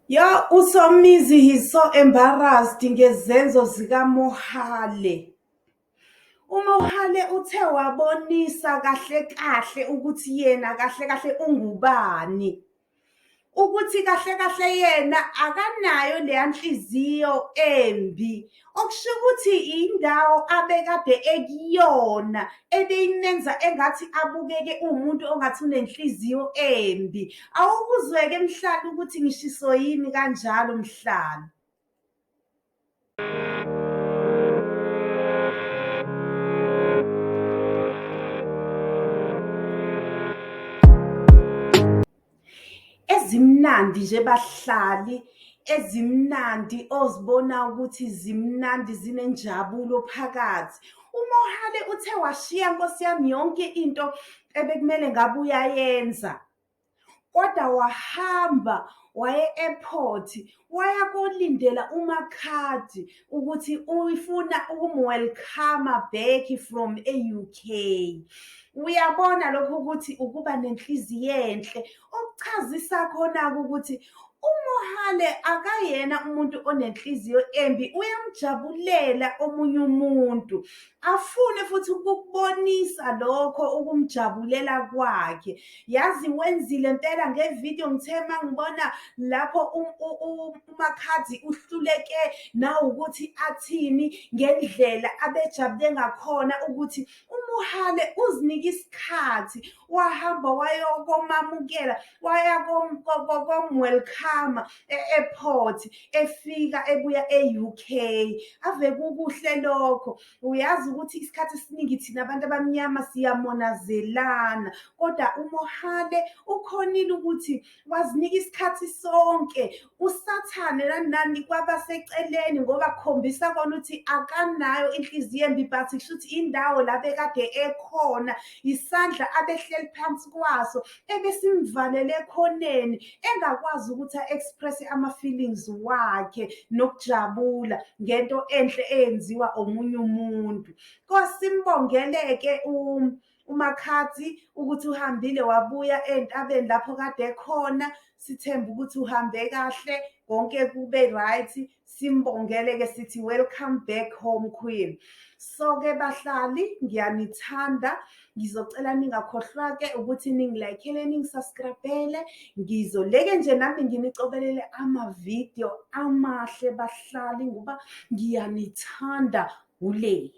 Ya, uSomizi he's so embarrassed ngezenzo zikaMohale. UMohale uthe wabonisa kahle kahle ukuthi yena kahle kahle ungubani. Ukuthi kahle kahle yena akanayo leya nhliziyo embi. Okusho ukuthi indawo abekade ekuyona ebeyimenza engathi abukeke uwumuntu ongathi unenhliziyo embi. Awukuzwe-ke mhlali ukuthi ngishiso yini kanjalo mhlali. Ezimnandi nje bahlali, ezimnandi ozibona ukuthi zimnandi zinenjabulo phakathi. UMohale uthe washiya nkosi yami yonke into ebekumele ngabe uyayenza, kodwa wahamba waye e-airport waya kolindela uMakhadi ukuthi uyifuna ukumu-welcome-a back from e-UK. Uyabona lokho ukuthi ukuba nenhliziyo enhle, okuchazisa khona-ke ukuthi uMohale akayena umuntu onenhliziyo embi, uyamjabulela omunye umuntu, afune futhi ukukubonisa lokho ukumjabulela kwakhe. Yazi wenzile mpela ngevidiyo, ngithe uma ngibona lapho uMakhadzi uhluleke nawukuthi athini ngendlela abejabule ngakhona ukuthi uMohale uzinike isikhathi wahamba wayokomamukela waya kom-welcome-a e-airport efika ebuya e-UK. Ave kukuhle lokho. Uyazi ukuthi isikhathi esiningi thina abantu abamnyama siyamonazelana, kodwa uMohale ukhonile ukuthi wazinika isikhathi sonke usathane nani nani kwabaseceleni ngoba kukhombisa kona ukuthi akanayo inhliziyo embi but kusho ukuthi indawo la bekade ekhona isandla abehleli phansi kwaso ebesimvalele ekhoneni engakwazi ukuthi a-express ama-feelings wakhe nokujabula ngento enhle eyenziwa omunye umuntu. Kosimbongele-ke uMakhadzi ukuthi uhambile wabuya ey'ntabeni lapho kade ekhona, sithembe ukuthi uhambe kahle, konke kube right. Simbongele-ke sithi welcome back home queen. So-ke bahlali ngiyanithanda, ngizocela ningakhohlwa-ke ukuthi ningilayikhele, ningisubscribe-ele. Ngizoleke nje nami nginicobelele amavidiyo amahle bahlali ngoba ngiyanithanda ule.